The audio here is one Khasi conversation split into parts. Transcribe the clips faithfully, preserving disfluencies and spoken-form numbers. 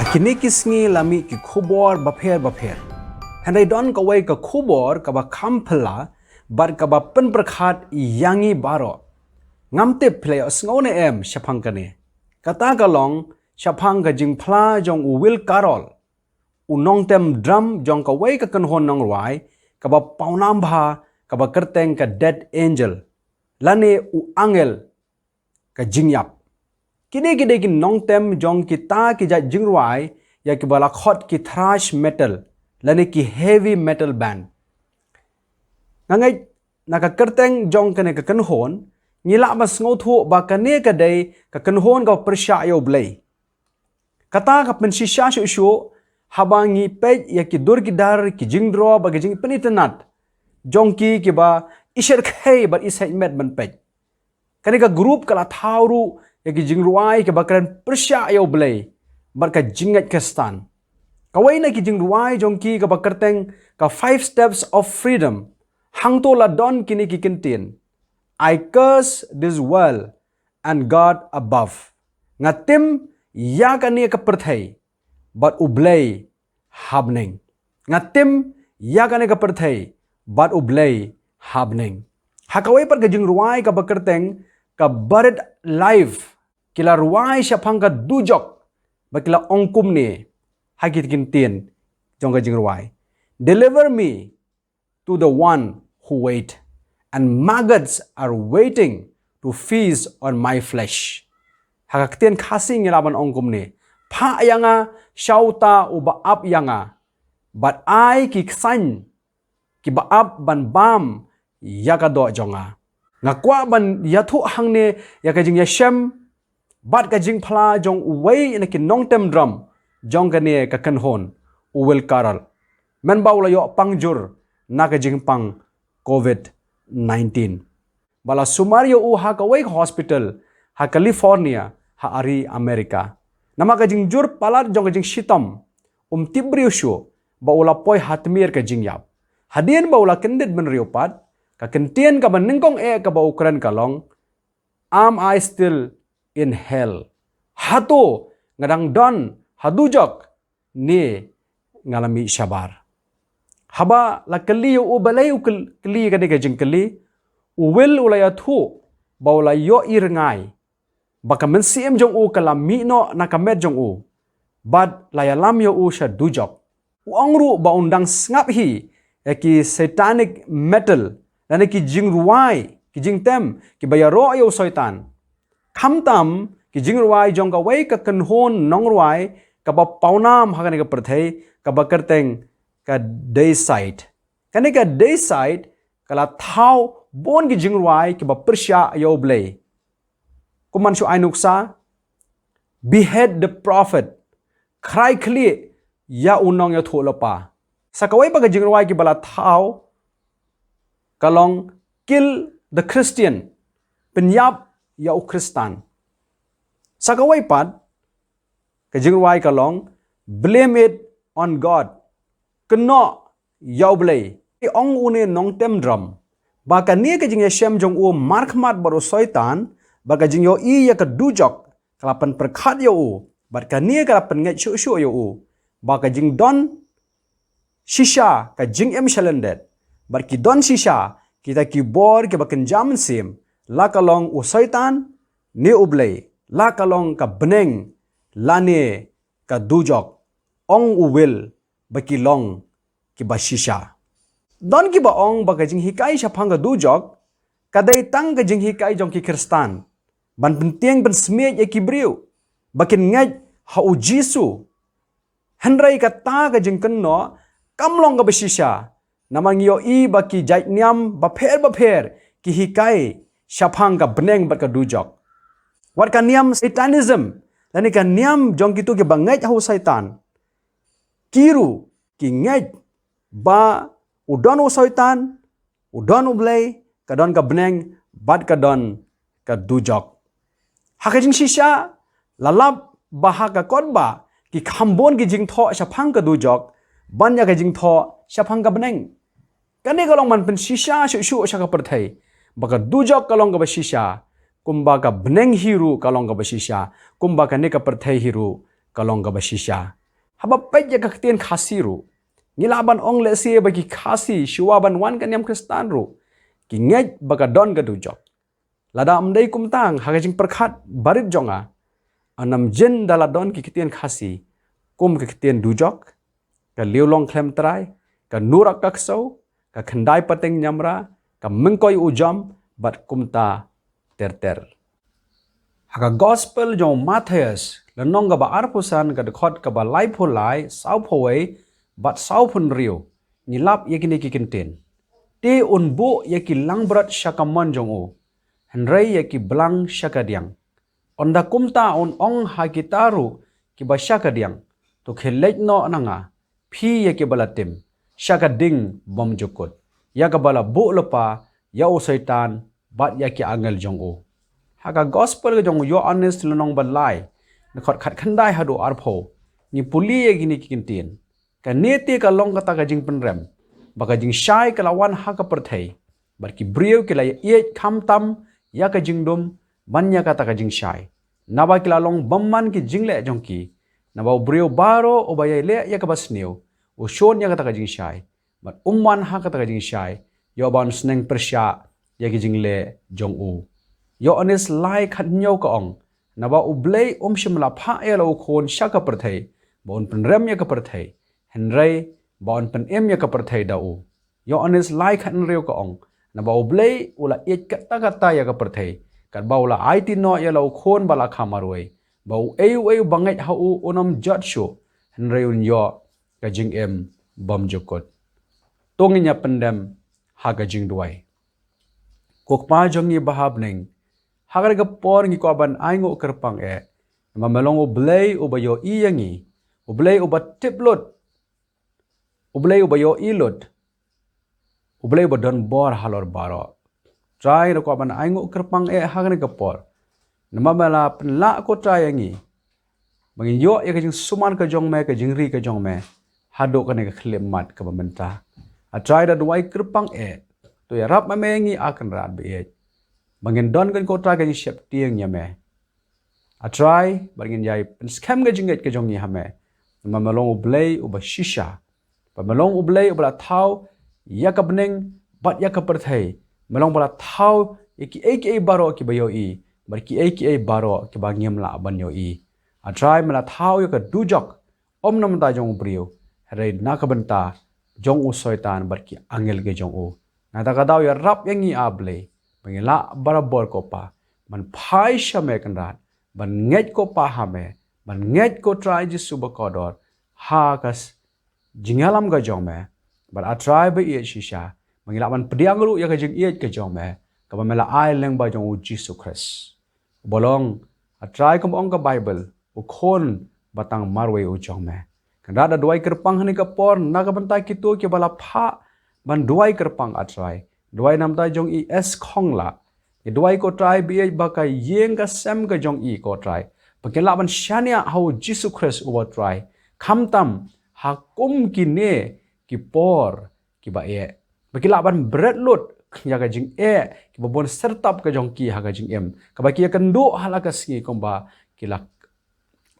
Kine ki sngi la mih ki khubor bapher bapher. Hynrei don kawei ka khubor kaba kham phylla bad kaba pynpyrkhat ïa ngi baroh. Ngam tip phi la ïohsngew ne em shaphang kane. Kata ka long shaphang ka jingphla jong u Will Carroll, u nongtem drum jong kawei ka kynhun nongrwai kaba pawnam bha, kaba kyrteng ka Death Angel, lane u angel ka jingïap. Kine ki dei ki nongtem jong kita ki jait jingrwai ïa kiba la khot ki thrash metal lane ki heavy metal band. Nga ngeit na ka kyrteng jong kane ka kynhun, ngi lah ban sngewthuh ba kane ka dei ka kynhun kaba pyrshah ïa U Blei. Kata ka pynshisha shuh shuh haba ngi peit ïa ki dur ki dar, ki jingdro bad ki jingpynitynnad jong ki kiba i shyrkhei bad i sait met ban peit. Kane ka group ka la thaw ruh ïa ki jingrwai kiba kren pyrshah ïa U Blei bad ka jingngeit Khristan. Kawei na ki jingrwai jong ki kaba kyrteng ka Five Steps of Freedom, hangto la don kine ki kyntien: "I curse this world and God above." Nga tim ïa kane ka pyrthei bad U Blei ha bneng. Nga tim ïa kane ka pyrthei bad U Blei ha bneng. Ha kawei pat ka jingrwai kaba kyrteng ka Buried Alive, ki la rwai shaphang ka dujok bad ki la ong kumne ha ki kyntien jong ka jingrwai: "Deliver me to the one who wait, and maggots are waiting to feast on my flesh." Ha ka ktien Khasi ngi lah ban ong kumne: "Phah ïa nga sha uta uba ap ïa nga, bad ai ki ksaiñ kiba ap ban bam ïa ka doh jong nga." Nga kwah ban ïathuh hangne ïa ka jingïashem bad ka jingphla jong uwei na ki nongtem drum jong kane ka kynhun, u Will Carroll, mynba u la ïoh pang jur na ka jingpang covid nineteen. Ba la sumar ïa u ha kawei ka hospital ha California, ha ri America. Namar ka jingjur palat jong ka jingshitom, um tip briew shuh ba u la poi ha tmier ka jingïap. Hadien ba u la kyndit bynriew pat, ka kyntien kaba nyngkong eh kaba u kren ka long: "Am I still in hell? Hato nga dang don ha dujok ne nga la mih shabar?" Haba la kylli ïa u balei u kyl-, kylli kane ka jingkylli, u Will u la ïathuh ba u la ïohi rngai ba ka mynsiem jong u ka la mih noh na ka met jong u, bad la ïalam ïa u sha dujok. U ong ruh ba un dang sngap hi ïa ki satanic metal, lane ki jingrwai, ki jingtem kiba ïaroh ïa u Soitan. Khamtam ki jingrwai jong kawei ka kynhun nongrwai kaba pawnam ha kane ka pyrthei, kaba kyrteng ka Deicide. Kane ka Deicide ka la thaw bun ki jingrwai kiba pyrshah ïa U Blei. Kum ban shu ai nuksa: "Behead the prophet", khrai khlieh ïa u nongïathuhlypa. Sa kawei pat ka jingrwai kiba la thaw ka long "Kill the Christian", pynïap ïa u Khristan. Sa kawei pat ka jingrwai ka long "Blame it on God", kynnoh ïa U Blei. Ong une nongtem drum ba kane ka jingïashem jong u markhmat bad u Soitan, bad ka jingïohi ïa ka dujok, ka la pynpyrkhat ïa u, bad kane ka la pynngeit shuh shuh ïa u ba ka jingdon shisha ka jingim sha lyndet, bad ki don shisha kita ki bor kiba kynja mynsiem, la ka long u Soitan ne U Blei, la ka long ka bneng lane ka dujok. Ong u Will ba ki long kiba shisha. Don kiba ong ba ka jinghikai shaphang ka dujok ka dei tang ka jinghikai jong ki Khristan ban pyntieng pynsmiej ïa ki briew ba kin ngeit ha u Jisu. Hynrei kata ka jingkynnoh kam long kaba shisha, namar ngi ïohi ba ki jait niam bapher bapher ki hikai shaphang ka bneng bad ka dujok. Wat ka niam Satanism, lane ka niam jong kito kiba ngeit ha u Soitan, ki ruh ki ngeit ba u don u Soitan, u don U Blei, ka don ka bneng, bad ka don ka dujok. Ha ka jingshisha, la lap ba ha ka kot ba ki kham bun ki jingthoh shaphang ka dujok ban ïa ka jingthoh shaphang ka bneng. Kane ka long ban pynshisha shuh shuh sha ka pyrthei ba ka dujok ka long kaba shisha, kumba ka bneng hi ruh ka long kaba shisha, kumba kane ka pyrthei hi ruh ka long kaba shisha. Haba peit ïa ka ktien Khasi ruh, ngi lah ban ong lehse ba ki Khasi shuwa ban wan ka niam Khristan ruh ki ngeit ba ka don ka dujok. Lada ym dei kumta, ha ka jingpyrkhat barit jong nga, ynda ym jin da la don ki ktien Khasi kum ka ktien dujok, ka liewlong khlem trai, ka nurak ka ksew, ka khyndai pateng ñiamra, ka mynkoi u jam, bad kumta ter ter. Ha ka Gospel jong u Mathaios, lynnong kaba arphew san, ka dkhot kaba laiphew lai, sawphew wei bad sawphew hynriew, ngi lap ïa kine ki kyntien: Te un buh ïa ki langbrot sha ka mon jong u, hynrei ïa ki blang sha ka diang. Ynda kumta un ong ha kita ruh kiba sha ka diang: To khie leit noh na nga, phi ïa kiba la tim, sha ka ding bymjukut, ïa kaba la buh lypa ïa u Soitan bad ïa ki angel jong u. Ha ka Gospel ka jong u Ïoannis, lynnong ba lai, dkhot khatkhyndai haduh arphew, ngi pule ïa kine ki kyntien: Kane te ka long kata ka jingpynrem, ba ka jingshai ka la wan ha ka pyrthei, bad ki briew ki la ïaieit khamtam ïa ka jingdum ban ïa kata ka jingshai, naba ki la long bymman ki jingleh jong ki. Naba u briew baroh uba ïaleh ïa kaba sniew, u shun ïa kata ka jingshai, bad um wan ha kata ka jingshai, ïoh ba un sneng pyrshah ïa ki jingleh jong u. Ïoannis lai khathynñiew ka ong: Naba U Blei um shym la phah ïa la u Khun sha ka pyrthei ba un pynrem ïa ka pyrthei, hynrei ba un pynim ïa ka pyrthei da u. Ïoannis lai khathynriew ka ong: Naba U Blei u la ïeit katta katta ïa ka pyrthei, katba u la aiti noh ïa la u Khun ba la kha marwei, ba uei uei uba ngeit ha u un ym jot shuh, hynrei un ïoh ka jingim bymjukut. To ngin ïa pyndem ha ka jingduwai. Ko Kpa jong ngi ba ha bneng, ha kane ka por ngi kwah ban ainguh kyrpang eh, namar me long U Blei uba ïohi ïa ngi, U Blei uba tip lut, U Blei uba ïohi lut, U Blei uba don bor halor baroh. Trai, ngi kwah ban ainguh kyrpang eh ha kane ka por, namar me la pynlah, ko Trai, ïa ngi ba ngin ïoh ïa ka jingsumar ka jong me, ka jingri ka jong me, haduh kane ka khyllipmat kaba mynta. A Trai, da duwai kyrpang eh, to ïarap ma me ïa ngi, a Kynrad ba ïeit, ba ngin don, ko Trai, ka jingsheptieng ïa me, a Trai, ba ngin ïai pynskhem ka jingngeit ka jong ngi ha me, namar me long U Blei uba shisha, ba me long U Blei uba la thaw ïa ka bneng bad ïa ka pyrthei. Me long ba la thaw ïa kiei kiei baroh kiba ïohi bad kiei kiei baroh kiba ngim lah ban ïohi. A Trai, me la thaw ïa ka dujok, ym na bynta jong u briew, hynrei na ka bynta jong u Soitan bad ki angel ki jong u. Nangta ka daw ïarap ïa ngi, a Blei, ba ngin lah barabor, ko Pa, ban phai sha me, Kynrad, ban ngeit, ko Pa, ha me, ban ngeit, ko Trai Jisu ba kordor, ha ka s-, jingïalam ka jong me, bad, a Trai ba ïeit shisha, ba ngin lah ban pdiang ruh ïa ka jingïeit ka jong me, kaba me la ai lyngba jong u Jisu Khrist, uba long, a Trai, kumba ong ka Baibl, u Khun ba tang marwei u jong me. Kynrad, da duwai kyrpang ha kane ka por na ka bynta kito kiba la phah ban duwai kyrpang, a Trai. Duwai na ka bynta jong i S Khongla. Ngi duwai, ko Trai ba ïeit, ba ka ïing ka sem ka jong i, ko Trai, ba kin lah ban shaniah ha u Jisu Khrist, uba Trai, khamtam ha kum kine ki por kiba eh, ba ki lah ban bret lut ïa ka jingeh kiba bun syrtap ka jong ki ha ka jingim, kaba ki ïakynduh ha la ka sngi, kumba ki la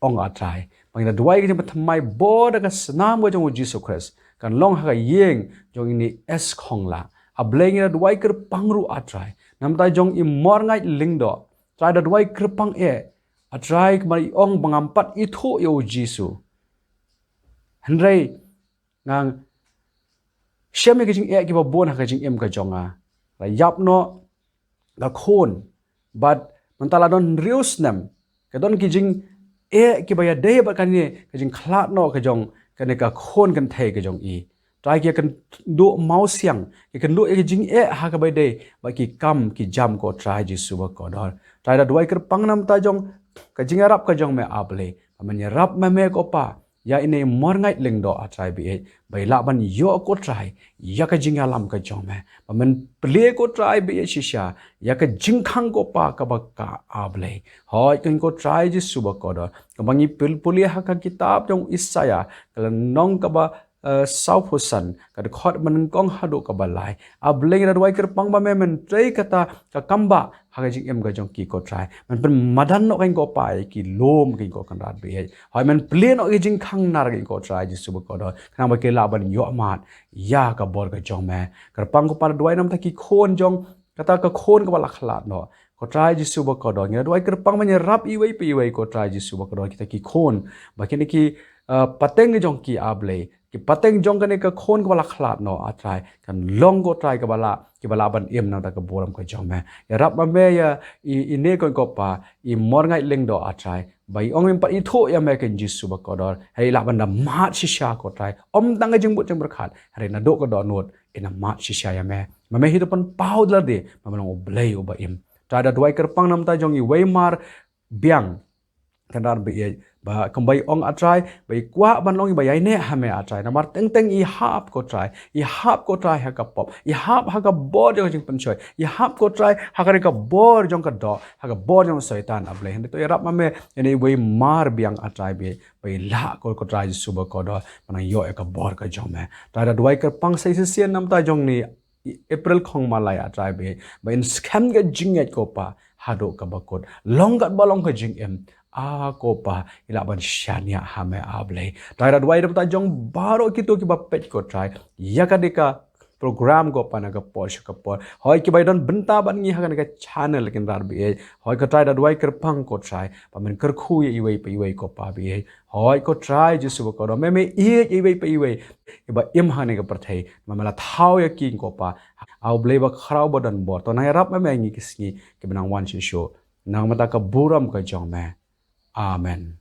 ong, a Trai. Ba ngi da duwai ka jingpynthymmai bor da ka snam ka jong u Jisu Khrist kan long ha ka ïing jong ine i S Khongla. A Blei, ngi da duwai kyrpang ruh, a Trai, na ka bynta jong i Morngaid Lyngdoh. Trai, da duwai kyrpang eh, a Trai, kumba i ong ba ngam pat ithuh ïa u Jisu, hynrei nga shem ïa ka jingeh kiba bun ha ka jingim ka jong nga. La ïap noh ka khun, bad mynta la don hynriew snem, ka don ki jingeh kiba ïadei bad kane ka jingkhlad noh ka jong kane ka khun kynthei ka jong i. Trai, ki ïakynduh mawsiang, ki ïakynduh ïa ka jingeh ha kaba ïadei bad ki kam ki jam, ko Trai Jisu ba kordor. Trai, da duwai kyrpang na ka bynta jong ka jingïarap ka jong me, a Blei, ba men ïarap ma me, ko Pa, ïa ine i Morngaid Lyngdoh, a Trai ba ïeit, ba i lah ban ïoh, ko Trai, ïa ka jingïalam ka jong me, ba men plie, ko Trai ba ïeit, shisha ïa ka jingkhang, ko Pa, kaba kah, a Blei. Hooid, ko Trai Jisu ba kordor, kaba ngi pule ha ka kitab jong u Isaïah, ka lynnong kaba, eh, sawphew san, ka dkhot ba nyngkong haduh kaba lai. A Blei, ngi da duwai kyrpang ba me men trei kata ka kambah ha ka jingim ka jong ki ko Trai. Men pynmadan noh kein ko Pa ïa ki lum kein ko Kynrad baieit. Hooid men plie noh ki jingkhang nar kein ko Trai Jisu bakordor. Khnang ba ki lah ban ïohmad ïa ka bor ka jong me. Kyrpang ko Pa da duwai namar ki khun jong kata ka khun kaba la khlad noh. Ko Trai Jisu bakordor. Ngi da duwai kyrpang ban ïarap iwei pa iwei ko Trai Jisu bakordor kita ki khun. Ba kine ki uh, pateng jong ki A Blei. Ki pateng jong kane ka khun kaba la khlad noh A Trai. Kan long ko Trai kaba la, kiba lah ban im na kata ka burom ka jong me. Ïarap ma me ïa i, ine ko ko Pa, i Morngaitlyngdoh A Trai. Ba i ong im pat ithuh ïa me kein Jisu bakordor. Hynrei lah ban da mad shisha ko Trai. Ym tang ka jingmut jingpyrkhat. Hynrei naduh ka dohnud i na mad shisha ïa me. Ma me hi to pynpaw da lade, ma me long U Blei uba im. Trai da duwai kyrpang namar jong iwei mar biang Kynrad baieit, ba kumba i ong A Trai, ba i kwah ban long iba ïaineh ha me A Trai. Namar teng teng i hap ko Trai, i hap ko Trai ha ka pop, i hap ha ka bor jong ka jingpynshoi, i hap ko Trai ha kane ka bor jong ka doh, ha ka bor jong Soitan A Blei. Hynrei to ïarap ma me ïa iwei mar biang A Trai baieit, ba i lah ko, ko Trai Jisu bakordor ban ïoh ïa ka bor ka jong me. Trai da duwai kyrpang sa shisien namar jong ine i April Khongmalai A Trai baieit, ba in skhem ka jingngeit ko Pa haduh kaba kut. Long katba long ka jingim, A ko Pa, i lah ban shaniah ha me A Blei. Trai da duwai namar jong baroh kito kiba peit ko Trai ïa kane ka program ko Pa na ka por sha ka por. Hooid kiba ïadon bynta bad ngi ha kane ka channel Kynrad baieit. Hooid ko Trai da duwai kyrpang ko Trai, ba men kyrkhu ïa iwei pa iwei ko Pa baieit. Hooid ko Trai Jisu bakordor, me me ïeit iwei pa iwei iba im ha kane ka pyrthei. Ma me la thaw ïa ki ko Pa. A U Blei bakhraw badonbor, to nang ïarap ma me ïa ngi ki sngi kiba nang wan shuh shuh. Namar ka burom ka jong me. Amen.